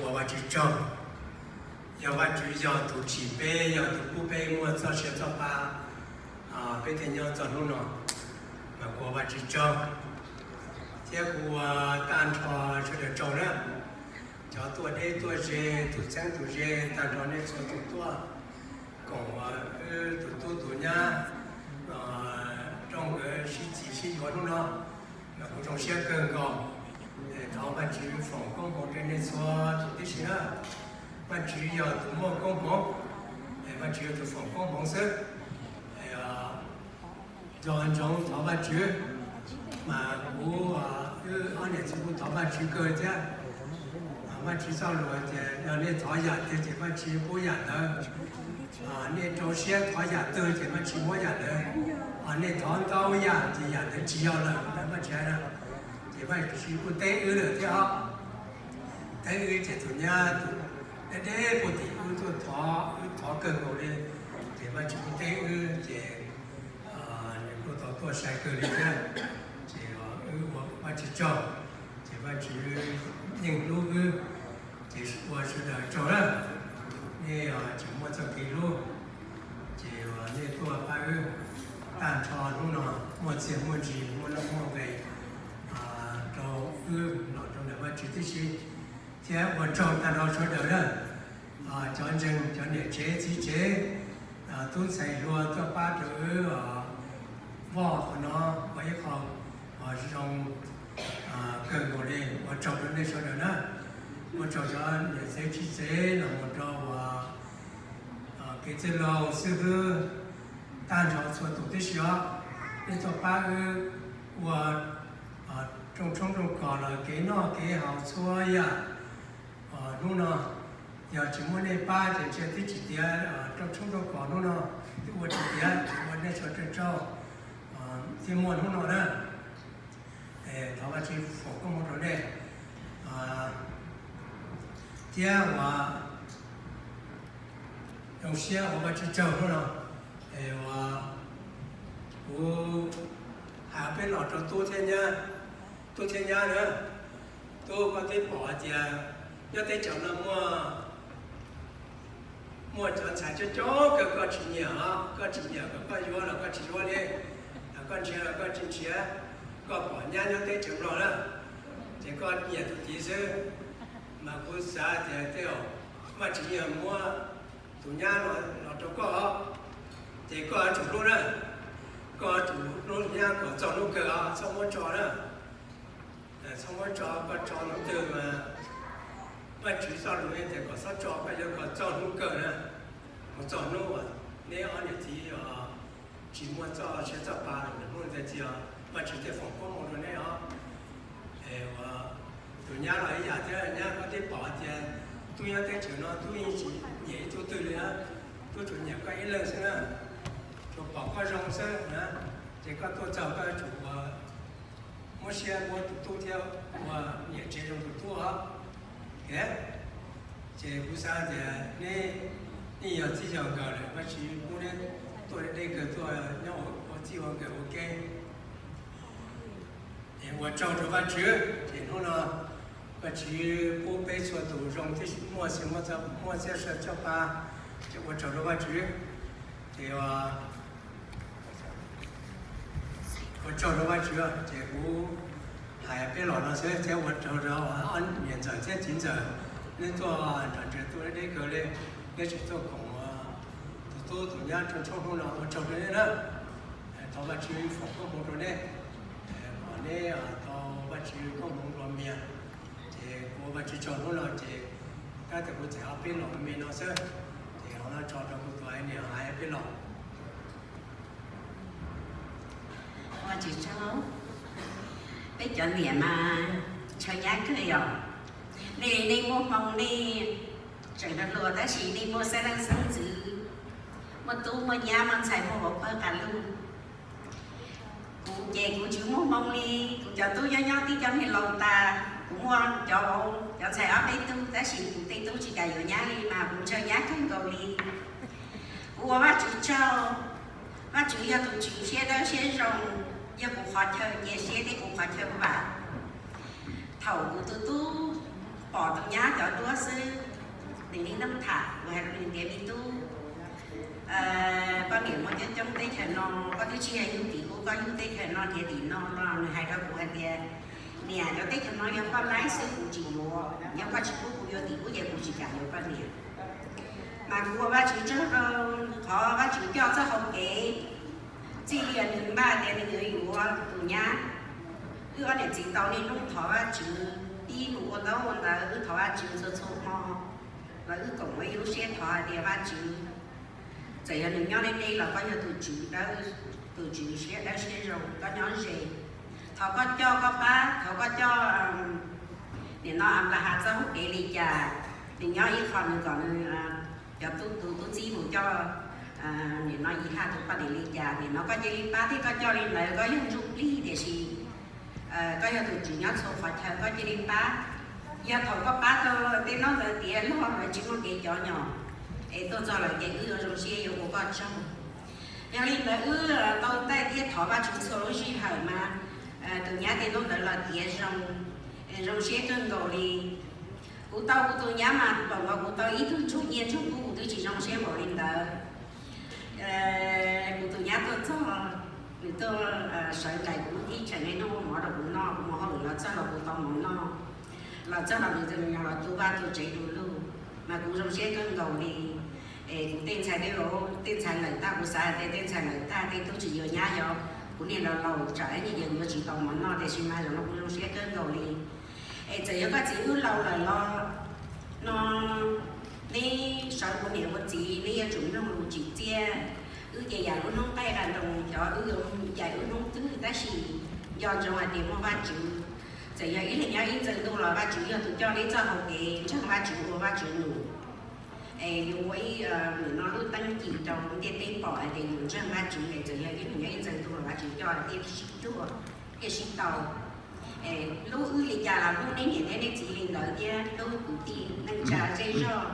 Ua Vajtswv tsaug, yog Vajtswv yog tus tsim peb, yog tus pub peb muaj txoj sia txoj pa, peb thiaj nyob txog hnub no, mas kuv ua Vajtswv tsaug. Thiab kuv ua tag nrho sawv daws tsaug na, cov tuaj deb tuaj ze, tus txheeb tus ze, tag nrho nej txhua tus tuaj koom wb tus tub tus nyab, rooj nkawd sib txis sib yuav hnub no, mas kuv zoo siab kawg nkaus. Thov Vajtswv foom koob hmoov rau nej txhua tus tib si na. Vajtswv yog tus muaj koob hmoov, Vajtswv yog tus foom koob hmoov xwb. Nco ntsoov thov Vajtswv, mas kuv, wb ob niam txiv kuj thov Vajtswv kawg thiab. Vajtswv txoj lus tias yog nej thov yam twg ces Vajtswv pub yam ntawd. Nej rau siab thov yam twg ces Vajtswv muab yam ntawd. Nej thov ntau yam ces yam ntawd tsis yog lawm, Vajtswv hais na. Ces Vajtswv kuj teb wb lawm thiab os. Teb wb ces tus nyab tus deb deb puag tim wb tuaj thov, wb thov kawg nkaus li, ces Vajtswv kuj teb wb ces nws kuj tau tuaj sai kawg li thiab. Ces wb ua Vajtswv tsaug, ces Vajtswv yeej hlub wb, ces ua sawv daws tsaug na. Nej tseem muaj txoj kev hlub, ces nej tuaj pab wb tag nrho hnub no, muaj txiaj muaj ntsig, muaj nuj muaj nqis rau wb los rau ntawm Vajtswv tib si. Thiab ua tsaug tag nrho sawv daws na, cov ntseeg, cov niam tsev txiv tsev, tub ntxhais hluas tuaj pab rau wb voj qhov no ua ib qho zoo kawg nkaus li. Ua tsaug rau nej sawv daws na, ua tsaug cov niam tsev txiv tsev los mus rau uas kev txwj laug xib hwb, tag nrho txhua tus tib si os. Nej tuaj pab wb ua rooj tshoob rooj kos los kev noj kev haus txhua yam hnub no. Yog tsis muaj nej pab ces ntshe twb tsis tiav rooj tshoob rooj kos hnub no, twb ua tsis tiav, ua nej tsaug tsaug thiaj muaj hnub no na. Thov Vajtswv foom koob hmoov rau nej, thiab ua zoo siab ua Vajtswv tsaug hnub no. Ua, kuv hais peb los rau tub thiab nyab, tub thiab nyab na. Tub, koj twb pom hais tias nyob teb chaws no muaj, muaj cov ntxhais coob coob kawg koj tsis nyiam os, koj tsis nyiam kom koj yuav los koj tsis yuav li, koj nrhiav los koj tsis nrhiav. Koj pom nyab nyob teb chaws Nplog na, ces koj nyiam tus tid xwb. Mas kuv xav tias tej zaum Vajtswv yog muab tus nyab los rau koj, ces koj yuav tsum hlub na, koj yuav tsum hlub nyab kom txog hnub kawg os, txhob muab tso na. Txhob muab tso, koj tso hnub twg mas Vajtswv txoj lus tias kom txhob tso, koj yuav kom txog hnub kawg na, kom txog hnub uas neb ob niam txiv tsis muaj txoj sia txoj pa lawm, hnub ntawd txiv Vajtswv thiaj foom koob hmoov rau neb os. Tus nyab los ib yam thiab, nyab, koj twb pom tias tub nyob teb chaws no tub yeej tsis nyiam ib tug twg li na, tub tsuas nyiam koj ib leeg xwb na, tsuas pom koj zoo xwb na, ces koj tuaj txog koj yuav tsum ua, muab siab muab tus tub thiab ua niam tsev zoo tus tub os. Ces kuv xav tias neb yeej yog txij yog nkawm lawm, Vajtswv pub neb tuaj deb kawg tuaj nyob ua txij ua nkawm ua ke. Ces ua tsaug rau Vajtswv, ces hnub no Vajtswv pub peb txhua tus zoo thiab muaj sia, muaj txoj pa, ces ua tsaug rau Vajtswv. Ces ua tsaug rau Vajtswv, ces kuv hais peb los no xwb thiab ua tsaug rau ob niam ntxawm thiab txiv ntxawm, neb tuaj nram ntses tuaj deb kawg li, neb tseem tuaj koom tus tub tus nyab rooj tshoob hnub no, ua tsaug rau neb na. Thov Vajtswv foom koob hmoov rau neb, kom neb tau Vajtswv koob hmoov dua mias. Ces kuv ua Vajtswv tsaug hnub no ces tab tias kuv txawm hais peb los me no xwb, ces hov no tso rau kuv tus niam hais peb los. Ua tsaug, peb cov niam mas ntshaw nyab kawg yom. Nej, nej muaj hmoo nej tseem hluas tab sis nej muaj xeeb leej xeeb ntxwv, muaj tub muaj nyab muaj ntxhais muaj vauv pawg qas lug. Kuv ces kuv tsis muaj hmoo li, kuv cov tub nyob nyob tib co niag laus tas, kuv muaj cov vauv cov ntxhais ob peb tug tab sis kuv tej tub tsis kam yuav nyab li mas kuv ntshaw nyab kawg nkaus li. Kuv ua Vajtswv tsaug, Vajtswv yog tus tswv siab dawb siab zoo, yog kuv qhov chaw cia siab thiab kuv qhov chaw vam. Thaum kuv tus tub pom tus nyab cov duab xwb, nws li noj tham, kuv hais rau nws tias, me tub, poj niam muaj coob coob teb chaws no, koj twb tsis yog yug tim kuv, koj yug teb chaws no nrhiav tim no los. Nws hais rau kuv hais tias, niam, cov teb chaws no yog koj laib xwb, kuv tsis yuav, yog koj tsis pub kuv yuav tim kuv ces kuv tsis kam yuav poj niam. Mas kuv ua Vajtswv tsaug rau qhov Vajtswv coj txoj hau kev txij li nws npaj tias nws yuav yuav tus nyab. Wb ob niam txiv tau niaj hnub thov Vajtswv, pib mus ua ntaub ua ntawv, wb thov Vajtswv txhua txhua hmo los wb koom ua ib lub siab thov hais tias, Vajtswv, txawm yog nws nyob deb deb los koj yog tus tswv, tus tswv siab dawb siab zoo, koj nyob ze. Thov koj coj koj pab, thov koj coj nim no Anplahas txoj hau kev li cas, nws nyob ib qho nws kom nws cov tub, tus tub txib mus coj nim no Yihaj tus poj niam li cas, nim no koj cia li pab thiab koj coj li ntawd, koj yog ntsuj plig tiam sis koj yog tus tswv nyob txhua qhov chaw, koj cia li pab. Yog thaum koj pab tau tej no ntawd tiav log lawv tsis muaj kev cov nyom es tuaj txog lawm ces wb yuav zoo siab yuav ua koj tsaug. Yog li ntawd wb tau taij thiab thov Vajtswv txhua lub sij hawm mas tus nyab tej no ntawd los tiav zoo, zoo siab kawg nkaus li. Kuv tau kuv tus nyab mas npaum nkaus kuv tau ib tug ntsuag nyiaj ntsuag kub, kuv twb tsis zoo siab npaum li ntawd. Kuv tus nyab tuaj txog, nws tuaj sawv nraim kuv lub teb chaws, nws ua mov rau kuv noj, kuv mus hauj lwm los txog los kuv tau mov noj, los txog los nws los tu vaj tu tsev tu lug, mas kuv zoo siab kawg nkaus li. Es kuv tej ntxhais, tej ntxhais lawm tag, kuv xav hais tias tej ntxhais lawm tag tej tub tsis yuav nyab, yog kuv niag laus laus tsam ib ntsis yuav tsis tau mov noj, tiam sis mas zaum no kuv zoo siab kawg nkaus li. Es txawm yog koj txiv wb laus lawm los no, neb sawv ua niam ua txiv neb yuav tsum mloog lus tsim txiaj. Wb ces yam lub hnub qaij qa nroos, xyov wb yuav cais wb hnub twg, tab sis nco ntsoov hais tias muaj Vajtswv. Txawm yog ib leeg nyob ib ntxwg ntuj los Vajtswv yog tus coj neb txoj hau kev ntseeg Vajtswv ua Vajtswv nus. Es yuav ua ib, nim no lub teeb ci rau ntiaj teb pom hais tias yus ntseeg Vajtswv, es txawm yog ib leeg nyob ib ntxwg ntuj los Vajtswv coj neb sib cuag thiaj sib tau. Es hlub wb li cas los hlub neb niam thiab neb txiv li ntawd thiab hlub kwv tij neej tsa zej zog.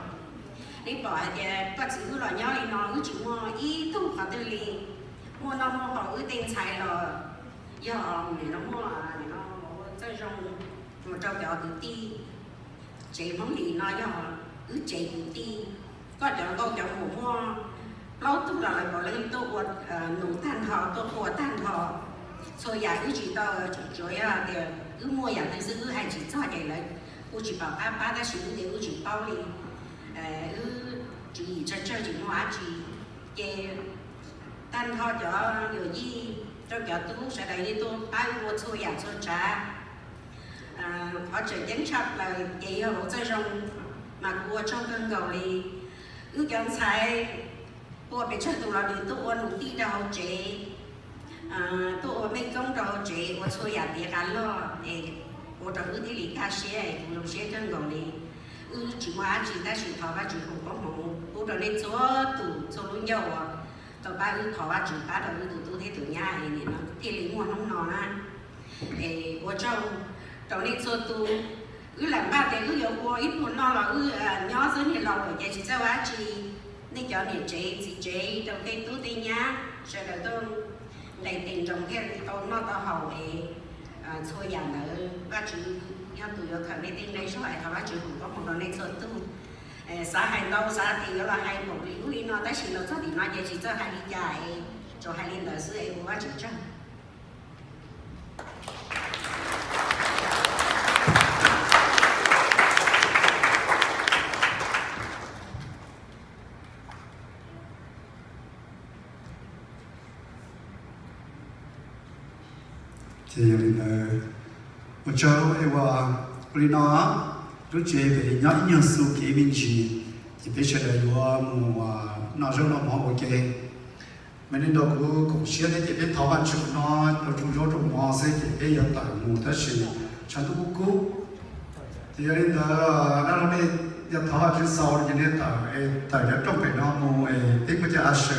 Neb pom hais tias koj txiv wb los nyob li no wb tsis muaj ib tug qhov twg li. Muaj noj muaj haus wb tej ntxhais los yog nim no muaj nim no txawj zoo mus rau cov kwv tij tsev Hmoob li no yog wb tsev kwv tij. Koj cov nkauj cov muam muaj plaub tug los lawv puav leej tuaj ua nus tag nrho, tuaj ua tag nrho. Txhua yam wb tsis tau, tsuas yog tias wb muaj yam twg xwb wb hais tsis txog ces lawv kuj tsis pom qab pab, tab sis wb ces wb tsis paub li. Wb tswv yim tsawg tsawg tsis muaj dab tsi, ces tag nrho cov yawm yij rau cov tub sawv daws yeej tuaj pab wb ua txhua yam txhua tsav. Qhov tseem ceeb tshaj plaws ces yog hauv txoj zoo, mas kuv ua tsaug kawg nkaus li. Wb cov ntxhais ua pes tsawg tus los nws tuaj ua nus tij rau hauv tsev, tuaj ua mej koob rau hauv tsev, ua txhua yam tiav qab loj es ua rau wb thiaj li kaj siab es kuv zoo siab kawg nkaus li. Wb tsis muaj dab tsi tab sis thov Vajtswv foom koob hmoov pub rau nej txhua tus txhua lub ncauj uas tau pab wb, thov Vajtswv pab rau wb tus tub thiab tus nyab es nim no thiaj li muaj hnub no na. Es ua tsaug rau nej txhua tus. Wb lam npaj tias wb yuav ua ib pluag noj los wb nyob xwb, niag laus lawm ces tsis txawj ua dab tsi. Nej cov niam tsev txiv tsev rau tej tub tej nyab sawv daws tuaj nqis tes nroos thiaj tau noj tau haus es txhua yam ntawd Vajtswv yog tus yuav khaws nej tej nqi zog es thov Vajtswv foom koob hmoov rau nej txhua tus. Xav hais ntau xav tias yuav los hais npaum li ub li no tab sis los txog tim no ces tsis txawj hais li cas es tsuas hais li ntawd xwb es ua Vajtswv tsaug. Ces yog li ntawd, ua tsaug es ua li no, lub tsev pem nyob ib nyuag xu kev me ntsis, ces peb sawv daws yuav mus noj zaub noj mov ua ke. Mas nej nrog kuv koom siab thiab ces peb thov Vajtswv no rau tsaug zaub rau mov xwb ces peb yuav tawm mus tab sis tshav ntuj kub kub. Ces yog li ntawd dab laug nej yog thov Vajtswv xaus ces nej tawm, tawm cov rooj pem no mus es peb muaj cov usher